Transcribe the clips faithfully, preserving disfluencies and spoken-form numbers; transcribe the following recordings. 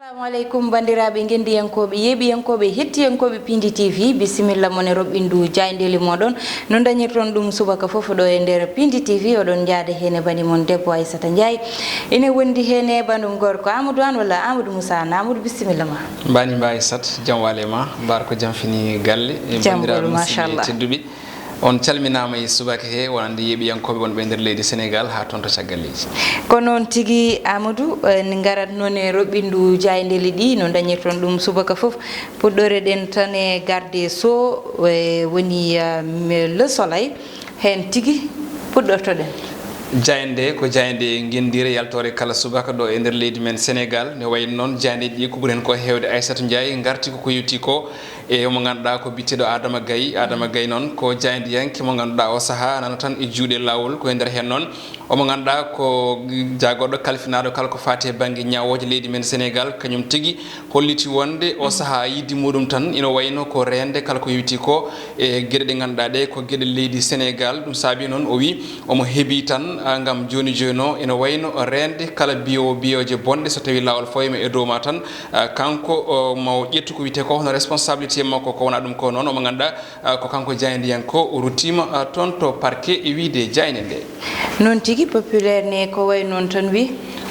Assalamu aleykum, banndiraaɓe ngenndiyankooɓe, yeeɓiyankooɓe, hettiyankooɓe Pindi T V, bisimilla mon e roɓɓindu jaayndeeli mooɗon. No dañirton ɗum subaka fof ɗo e nder Pindi T V, oɗon njaada heen e bani mon debbo Aissata Ndiaye. Ine wondi heen e banndum gorko Amadou Anne walla Amadou Moussa Anne. Amadou, bisimilla ma. Mbani mba Aissata, jam waale ma, mbar ko jam fini galle, e Jam banndiraaɓe bolo, musidɓe machallah. Tedduɓe. On calminaama e subaka he, wonande yeeɓiyankooɓe wonɓe e nder leydi Senegal haa toon to caggal leydi. Ko noon tigi, Amadou, en ngarat noon e roɓɓindu jaayndeeli ɗi, no dañirton ɗum subaka fof. Puɗɗoreɗen tan e garde so, e woni, ah, Le Soleil, heen tigi puɗɗortoɗen. Jaaynde ko jaaynde ngenndiire yaltoore kala subaka ɗo e nder leydi men Senegal. Ne wayi noon jaayndeeji ɗi ko ɓuri heen ko heewde Aissata Ndiaye ngarti ko ko yowti ko e omo ngannduɗaa ko bitteɗo Adama Gaye. Adama Gaye noon ko jaayndiyanke mo ngannduɗaa o sahaa nana tan e juuɗe laawol. Ko e nder heen noon omo ngannduɗaa ko jaagorɗo kalfinaaɗo kala ko faati e bannge ñaawooje leydi men Senegal. Kañum tigi holliti wonde o sahaa yidde muɗum tan ina wayno ko reende kala ko yowti ko e geɗe ɗe ngannduɗaa ɗe ko geɗe leydi Senegal. Ɗum saabi noon o wi omo heebi tan, ah, ngam jooni jooni o ina wayno reende kala biyowo biyoje bonɗe so tawi laawol fawima e dow ma tan, ah, kanko, o, mo ƴettu ko wiyetee ko hono responsabilité makko. Ko wona ɗum ko noon omo ngannduɗaa, ah, ko kanko jaayndiyanko o ruttiima, ah, toon to parquet e wiyde jaaynde nde. Noon tigi, Populaire ne ko wayi noon tan wi.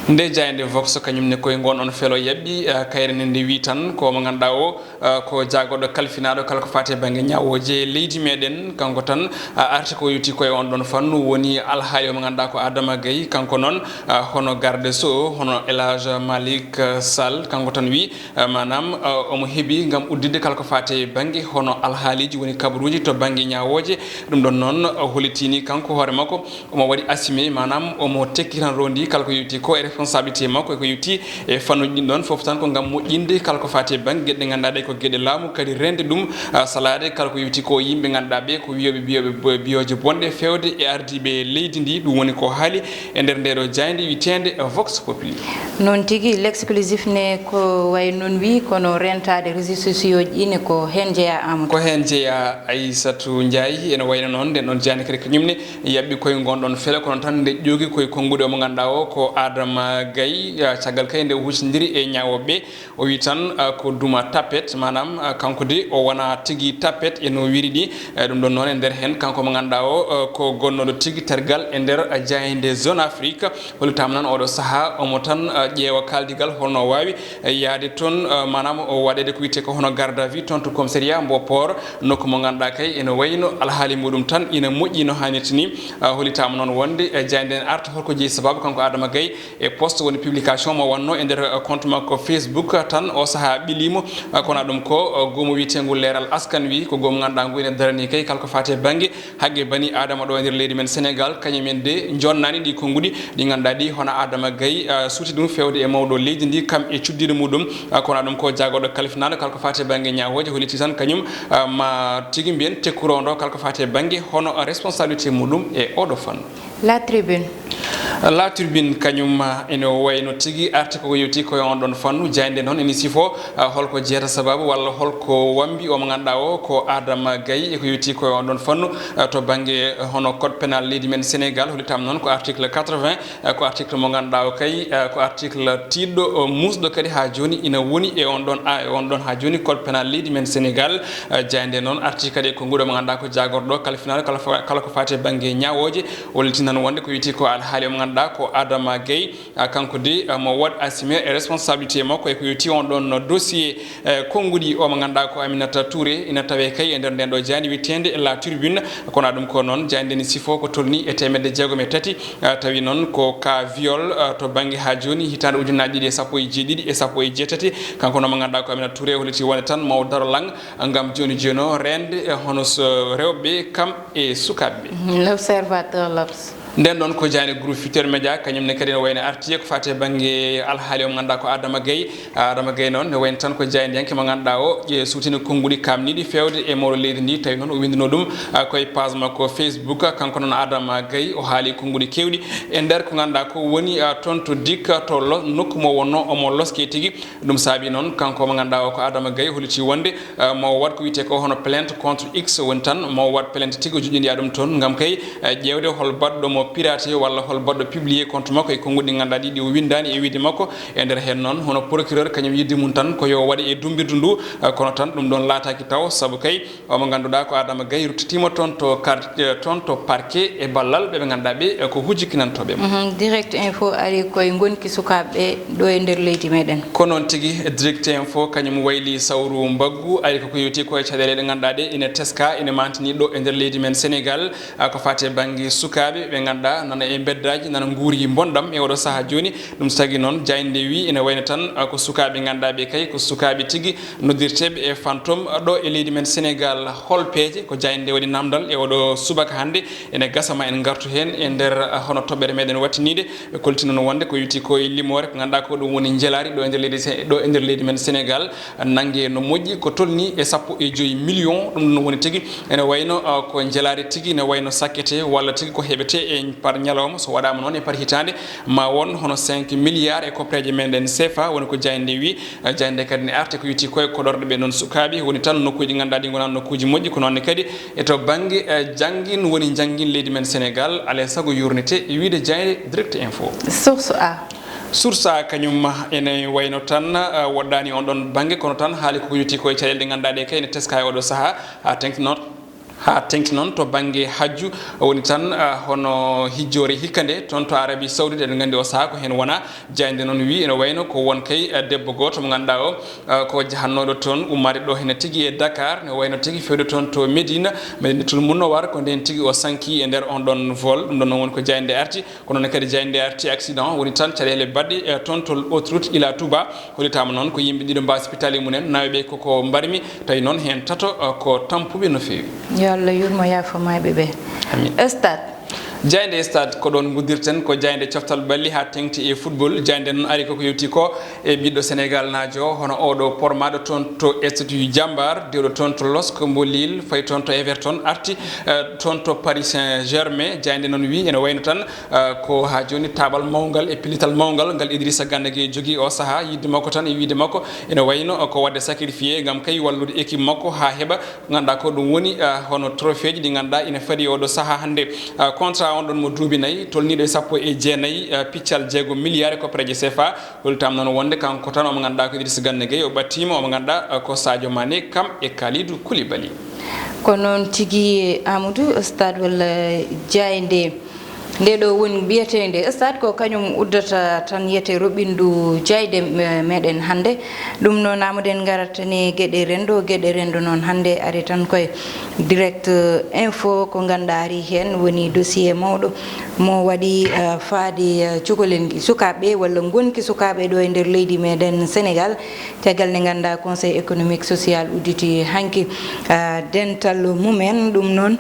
Nde jaaynde Vox kañum ne koye ngoon ɗoon felo yaɓɓi, ah, kayre nde nde wi tan ko mo ngannduɗaa o, ah, ko jaagorɗo kalfinaaɗo kala ko faati e bannge ñaawooje leydi meɗen. Kanko tan, ah, arti ko yowti koye on ɗoon fannu woni alhaali o mo ngannduɗaa ko Adama Gaye. Kanko noon, ah, hono garde so o, hono El Hadj Malick, ah, Sall, kanko tan wi, ah, maanaam, ah, omo heebi ngam udditde kala ko faati e bannge hono alhaaliiji woni kabaruuji to bannge ñaawooje. Ɗum ɗoon noon, ah, hollitini kanko hoore makko omo waɗi assumé, maanaam omo tekki tan rondi kala ko yowti ko e responsabilité makko e ko yowti e fannuuji ɗin ɗoon fof tan ko ngam moƴƴinde kala ko faati e bannge geɗe ɗe ngannduɗaa ɗe ko geɗe laamu, kadi reende ɗum, ah, salaade kala ko yowti ko yimɓe ngannduɗaa ɓe ko wiyooɓe, wiyooɓe bo-, biyooje bonɗe feewde e ardiiɓe leydi ndi. Ɗum woni ko haali e nder ndee ɗoo jaaynde wiyeteende Vox Populi. Noon tigi, L'Exclusif ne ko wayi noon wi, kono rentaade réseaux sociaux ji ne ko heen jeyaa, Amadou. Ko heen jeyaa, Aissatou Ndiaye. Ene wayno noon nden ɗoon jaaynde kadi kañum ne yaɓɓi koye ngoon ɗoon felo, kono tan nde ƴoogi koye konnguɗi o mo ngannduɗaa o ko Adama Gaye, ah, caggal kadi nde o huccindiri e ñaawooɓe ɓe. O wi tan, ah, ko duma tapet, maanaam, ah, kanko de o wona tigi tapet e no wiri ɗi. Eh, ɗum ɗoon noon e nder heen kanko mo ngannduɗaa o, ah, ko gonnooɗo tigi tergal e nder, ah, jaaynde Zone Afrique. Hollitaama noon oɗo sahaa omo tan, ah, ƴeewa kaaldigal holno o waawi, eh, yahde toon, ah, maanaam o waɗeede ko wiyetee ko hono garde à vue toon to commissariat mbo Port, nokku mo ngannduɗaa kay ene wayno alhaali muɗum tan ina moƴƴi no haanirta ni. Ah, hollitaama noon wonde, eh, jaaynde nden arta holko jeyi sababu kanko Adama Gaye e post woni publication mo wonno e nder, eh, compte makko Facebook, eh, tan o sahaa ɓiliimo, eh, kono ɗum ko, eh, goomu wiyeteengu Leeral Askan Wi, ko goomu ngannduɗaa ngu ene darani kay kala ko faati e bannge haqqe bani Aadama ɗo e nder leydi men Senegal, kañum en de jonnaani ɗi konnguɗi ɗi ngannduɗaa ɗi hono Adama Gaye, eh, suuti ɗum feewde e mawɗo leydi ndi kam e cuddiiɗo muɗum, eh, kono ɗum ko jaagorɗo kalfinaaɗo kala ko faati e bannge ñaawooje holliti tan kañum, eh, ma tigi mbiyen tekkurondo kala ko faati e bannge hono responsabilité muɗum e oɗo fannu. La Tribune. La Tribune kañum, ah, ene wayno tigi arti ko yowti koye on ɗon fannu. Jaaynde noon ene sifo, ah, holko jeeyata sababu walla holko wambi o mo ngannduɗaa o ko Adama Gaye e ko yowti koye on ɗon fannu, ah, to bannge, eh, hono code pénal leydi men Sénégal, hollitaama noon ko article quatre-vingts, eh, ko article mo ngannduɗaa o kay, eh, ko article tiiɗɗo, eh, muusɗo kadi haa jooni ina woni e on ɗon, ah, e on ɗon haa jooni code pénal leydi men Sénégal. Eh, jaaynde noon arti kadi e konnguɗi mo ngannduɗaa ko jaagorɗo kalfinaaɗo kala fa-, kala ko faati e bannge ñaawooje. O leltinan wonde ko yowiti ko alhaali mo ngannduɗaa ko Adama Gaye, ah, kanko de, ah, mo waɗ assumer e responsabilité makko e ko yowiti on ɗon dossier, eh, konnguɗi o mo ngannduɗaa ko Aminata Touré ina tawee kay e nder nden ɗo jaaynde wiyeteende La Tribune. Kono ɗum ko noon jaaynde ne sifo ko tolni e teemedde jeegom e tati, ah, tawi noon ko ka viol, ah, to bannge haa jooni hitaande ujunnaaji ɗiɗi e sappo e jeeɗiɗi e sappo e jeetati. Kanko noon mo ngannduɗaa ko Aminata Touré holliti wonde tan mo daro lang ngam jooni jooni o reende, eh, hono so rewɓe kam e sukaaɓe ɓe. L'Observateur, L'Obs. Nden ɗon ko jaaynde groupe Futurs Médias, kañum ne kadi ene wayno arti ko faati e bannge alhaali o mo ngannduɗaa ko Adama Gaye. Adama Gaye noon ne wayno tan ko jaayndiyanke mo ngannduɗaa o, ƴe suutini konnguɗi kaamniiɗi feewde e mawɗo leydi ndi, tawi noon o winndunoo ɗum, ah, koye page makko Facebook. Kanko noon Adama Gaye o haali konnguɗi keewɗi e nder ko ngannduɗaa ko woni, ah, toon to dikka to lo-, nokku mo wonnoo omo loske tigi. Ɗum saabi noon kanko mo ngannduɗaa o ko Adama Gaye holliti wonde, eh, mo waɗ ko wiyetee ko hono plainte contre X, woni tan mo waɗ plainte tigi o joƴƴini ɗum toon ngam kay, eh, ƴeewde hol baɗɗo mo piraté walla hol baɗɗo publié compte makko e konnguɗi ɗi ngannduɗaa ɗiɗi o winndaani e wiyde makko. E nder heen noon, hono procureur kañum yidde mum tan ko yo waɗe e dummbirdu ndu, eh, kono tan ɗum ɗoon laataaki taw, sabu kay omo ngannduɗaa ko Adama Gaye ruttitiima toon to quar-, eh, toon to parquet e ballal ɓe ɓe ngannduɗaa ɓe, eh, ko hujjikinantooɓe mo. Mhm. Direct Info ari koye ngonki sukaaɓe ɗo e nder leydi meɗen. Ko noon tigi, Direct Info kañum wayli sawru mbaggu, ari ko ko yowti ko e caɗeele ɗe ngannduɗaa ɗe ina teska, ina mantini ɗo e nder leydi men Sénégal. Ah, ko faati e bannge sukaaɓe ɓe ngannduɗaa nana e mbeddaaji, nana nguuri bonɗam e oɗo sahaa jooni. Ɗum so tagi noon, jaaynde wi ina wayno tan, ah, ko sukaaɓe ngannduɗaa ɓe kay, ko sukaaɓe tigi noddirteeɓe e fantôme ɗo e leydi men Sénégal. Hol peeje? Ko jaaynde waɗi namdal e oɗo subaka hannde. Ene gasa ma en ngartu heen e nder, ah, hono toɓɓere meɗen wattiniinde. Ɓe kolti noon wonde ko yowti ko e limoore, ko ngannduɗaa ko ɗum woni njelaari ɗo e nder leydi Se-, ɗo e nder leydi men Sénégal. Nannge no moƴƴi ko tolni e sappo e joyi million. Ɗum ɗum woni tigi ene wayno, ah, ko njelaari tigi, ene wayno sakkete walla tigi ko heɓete e par ñalawma, so waɗaama noon e par hitaande, ma won hono cinq milliards e koppereeje men ɗen C F A, woni ko jaaynde wi. Ah, jaaynde kadi ne arti ko yowti koye koɗorɗe ɓe noon sukaaɓe, woni tan nokkuuji ngannduɗaa ɗi ngonaa nokkuuji moƴƴi, ko noon ne kadi e to bannge, eh, janngin, woni janngin leydi men Sénégal, alaa e sago yurnite, e wiyde jaaynde Direct Info. Source A. Source A kañum ene wayno tan, ah, woɗɗaani on ɗon bannge, kono tan haali ko yowti ko e caɗeele ɗe ngannduɗaa ɗe kay ne teska e oɗo sahaa, haa teŋti noon, haa teŋti noon to bannge hajju, woni tan, ah, hono hijjoore hikka nde toon to Arabie Saoudite, eɗen nganndi o sahaa ko heen wona. Jaaynde noon wi ene wayno ko won kay, ah, debbo gooto mo ngannduɗaa o, ah, ko jahannooɗo toon, ummaade ɗo hene tigi e Dakar, ne wayno tigi fewde toon to Médina, Médinatul Munawwar, ko ndeen tigi o sanki e nder on ɗon vol. Ɗum ɗon noon woni ko jaaynde arti. Kono ne kadi jaaynde arti accident woni tan caɗeele baɗɗe, eh, toon to autoroute Ila Touba. Hollitaama noon ko yimɓe ɗiɗo mbaasi pitali mumen, naawɓe ɓe koko mbarmi, tawi noon heen tato, eh, ko tampuɓe no feewi. Yo Allah yurmo yaafo maayɓe ɓe. Amin. Stade. Jaaynde Stade ko ɗoon nguddirten, ko jaaynde coftal ɓalli haa teŋti e football. Jaaynde noon ari koko yewti ko e ɓiɗɗo Sénégal naajo, hono oɗo pormaaɗo toon to Statue Jambar, dewɗo toon to LOSC mbo Lille, fayi toon to Everton, arti, eh, toon to Paris Saint-Germain. Jaaynde noon wi ene wayno tan, eh, ko haa jooni taaɓal mawngal e pellital mawngal ngal Idrissa Gana Gueye jogii o sahaa. Yiɗde makko tan e wiyde makko ene wayno ko waɗde sacrifié ngam kay wallude équipe makko haa heɓa ko ngannduɗaa ko ɗum woni, eh, hono trophée ji ɗi ngannduɗaa ina fadi oɗo sahaa hannde. Eh, contrat on ɗon mo duuɓi nayi, tolniiɗo e sappo e jeenayi, eh, piccal jeego milliard e koppereeje C F A. Hollitaama noon wonde kanko tan omo ngannduɗaa ko Idrissa Gana Gueye, o ɓattiima omo ngannduɗaa, eh, ko Sadio Mané kam e Kalidou Koulibaly. Ko noon tigi, Amadou, stade walla jaaynde. Nde ɗo woni biyeteende stade ko kañum uddata tan yete roɓindu jayde me-, meɗen hannde. Ɗum noon, Amadou, en ngarat tan e geɗe renndo, geɗe renndo noon hannde ari tan koye Direct Info, ko ngannduɗaa ari heen woni dossier mawɗo mo waɗi, eh, faade, eh, cukalel ngi-, sukaaɓe walla ngonki sukaaɓe ɗo e nder leydi meɗen Sénégal. Caggal nde ngannduɗaa Conseil économique social udditi hanki, ah, dental mumen, ɗum noon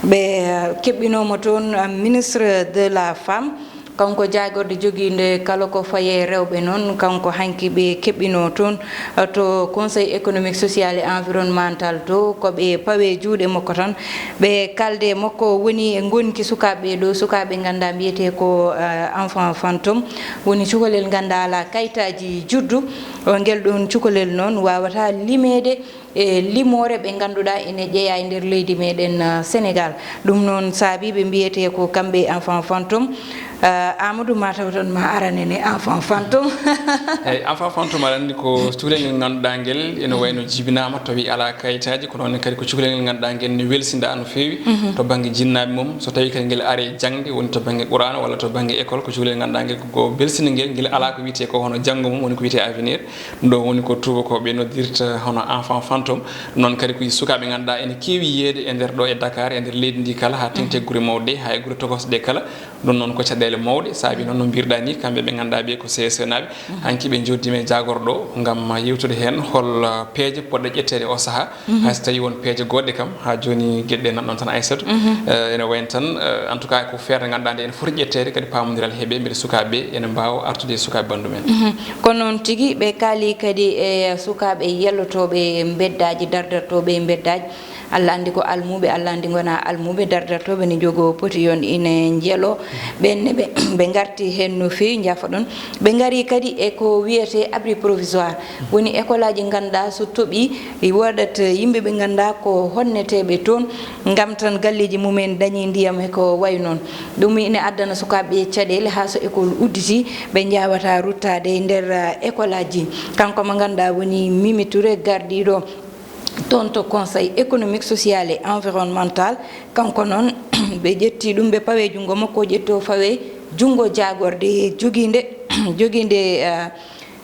ɓe, ah, keɓɓinooma toon, ah, ministre de la femme, kanko jaagorɗe jogiinde kala ko faye rewɓe noon, kanko hanki ɓe keɓɓinoo toon, ah, to Conseil économique social et environnemental to, ko ɓe pawe juuɗe makko tan, ɓe kalde makko woni e ngonki sukaaɓe ɗo, sukaaɓe ngannduɗaa mbiyetee ko, ah, enfant fantôme, woni cukalel ngannduɗaa alaa kayitaaji juddu. O, ngel ɗoon cukalel noon waawataa limeede e limoore ɓe ngannduɗaa ene ƴeeyaa e nder leydi meɗen, ah, Sénégal. Ɗum noon saabii ɓe mbiyetee ko kamɓe enfant fantôme. Ah, Amadou, ma taw tan ma aranene enfant fantôme. Eeyi, enfant fantôme aɗa anndi ko cukalel ngel ngannduɗaa ngel ene wayno jibinaama tawi alaa kayitaaji, kono noon kadi ko cukalel ngel ngannduɗaa ngel ne welsindaa no feewi to bannge jinnaaɓe mum. So tawii kadi ngel ari jaŋde, woni to bannge Qur'aana walla to bannge école, ko cukalel ngannduɗaa ngel ko, ko belsinda ngel, ngel alaa ko wiyetee ko hono janngo mum, woni ko wiyetee avenir. Ɗum ɗo woni ko tuubakooɓe noddirta hono enfant fantôme. Noon kadi ko sukaaɓe ngannduɗaa ene keewi yiyeede e nder ɗo e Dakar, e nder leydi ndi kala, haa teŋti e gure mawɗe ɗe, haa e gure tokosɗe ɗe kala. Ɗum noon ko caɗeele mawɗe, saabi noon no mbiruɗaa ni, kamɓe ɓe ngannduɗaa ɓe ko C S E naaɓe. Hanki ɓe njooddima e jaagorɗo o ngam yewtude heen hol, uh, peeje poɗɗe ƴetteede o sahaa. Hay so tawii won peeje goɗɗe kam, haa jooni geɗe ɗe nanɗon tan Aissatou. Eh, ene wayno tan, eh, en tout cas ko feere nde ngannduɗaa nde ene foti ƴetteede, kadi paamondiral heɓe, mbele sukaaɓe ɓe ene mbaawa artude e sukaaɓe ɓanndu men. Mhm. Ko noon tigi, ɓe kaali kadi e sukaaɓe yellotooɓe e mbeddaaji, dardartooɓe e mbeddaaji. Allah anndi ko almuuɓe, Allah anndi ngonaa almuuɓe, dardartooɓe ne njogoo poti yon ine njelo. Ɓeen ne ɓe, ɓe ngarti heen no feewi, njaafoɗon. Ɓe ngarii kadi e ko wiyetee abri provisoire, woni école aji ngannduɗaa so toɓii, waɗat yimɓe ɓe ngannduɗaa ko honneteeɓe toon, ngam tan galleeji mumen dañii ndiyam e ko wayi noon. Ɗum ine addana sukaaɓe caɗeele haa so école udditi, ɓe njaawataa ruttaade e nder, eh, école aji. Kanko mo ngannduɗaa woni Mimi Touré, gardiiɗo toon to Conseil économique, social et environnemental, kanko noon, ɓe ƴetti ɗum, ɓe pawe junngo makko, ƴetti o fawe junngo jaagorde jogiinde, jogiinde, eh,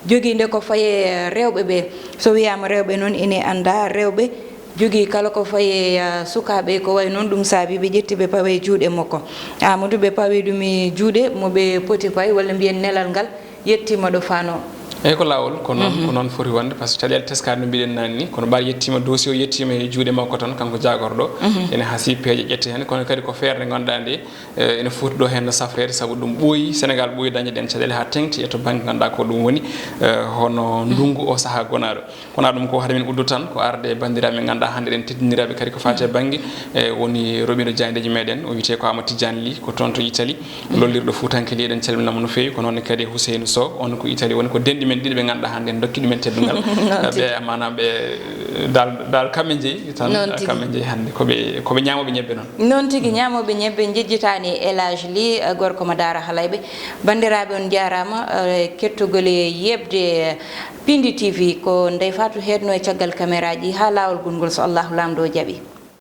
jogiinde ko faye rewɓe ɓe. So wiyaama rewɓe noon, ine anndaa rewɓe jogii kala ko faye, eh, sukaaɓe, ko wayi noon, ɗum saabi ɓe ƴetti ɓe pawe juuɗe makko. Amadou, ɓe pawe ɗum e juuɗe mo ɓe poti pawe, walla mbiyen nelal ngal yettiima ɗo faanoo. Eeyi, ko laawol, ko noon, ko noon foti wonde, par ce que caɗeele teskaaɗe no mbiɗen naane ni, kono ɓaar yettiima, dossier o yettiima e juuɗe makko tan, kanko jaagorɗo. Ene hasii peeje ƴette heen, kono kadi ko feere nde ngannduɗaa nde, eh, ene foti ɗo heen no safreede, sabu ɗum ɓooyi, Sénégal ɓooyi dañde ɗeen caɗeele haa teŋti e to bannge ngannduɗaa ko ɗum woni, eh, hono ndunngu o sahaa gonaaɗo. Kono ɗum ko hade min uddu tan, ko arde banndiraaɓe ɓe ngannduɗaa hannde eɗen teddindiraaɓe kadi ko faati e bannge, e woni roɓiiɗo jaayndeeji meɗen, o wiyetee ko Amadou Tidiane Ly, ko toon to Italie, lollirɗo Fuutankee Ly, eɗen calmina mo no feewi, ko noon kadi Houseynou Sow, on ko Italie woni, ko denɗi men ɗiɗi ɓe ngannduɗaa hannde en ndokki ɗumen teddungal. Noon tigi. Ɓe amaana ɓe dal, dal kamɓe njeyi tan, noon tigi. Kamɓe njeyi hannde, ko ɓe, ko ɓe ñaamooɓe ñebbe noon. Noon tigi, ñaamooɓe ñebbe, njejjitaani El Hadj Ly, gorko mo Daara Halayɓe. Banndiraaɓe, on njaaraama, eh, kettugol e yeɓde Pindi T V, ko Ndeye Fatou heedno e caggal kameraaji haa laawol gulngol, so Allahu Laamɗo jaɓi.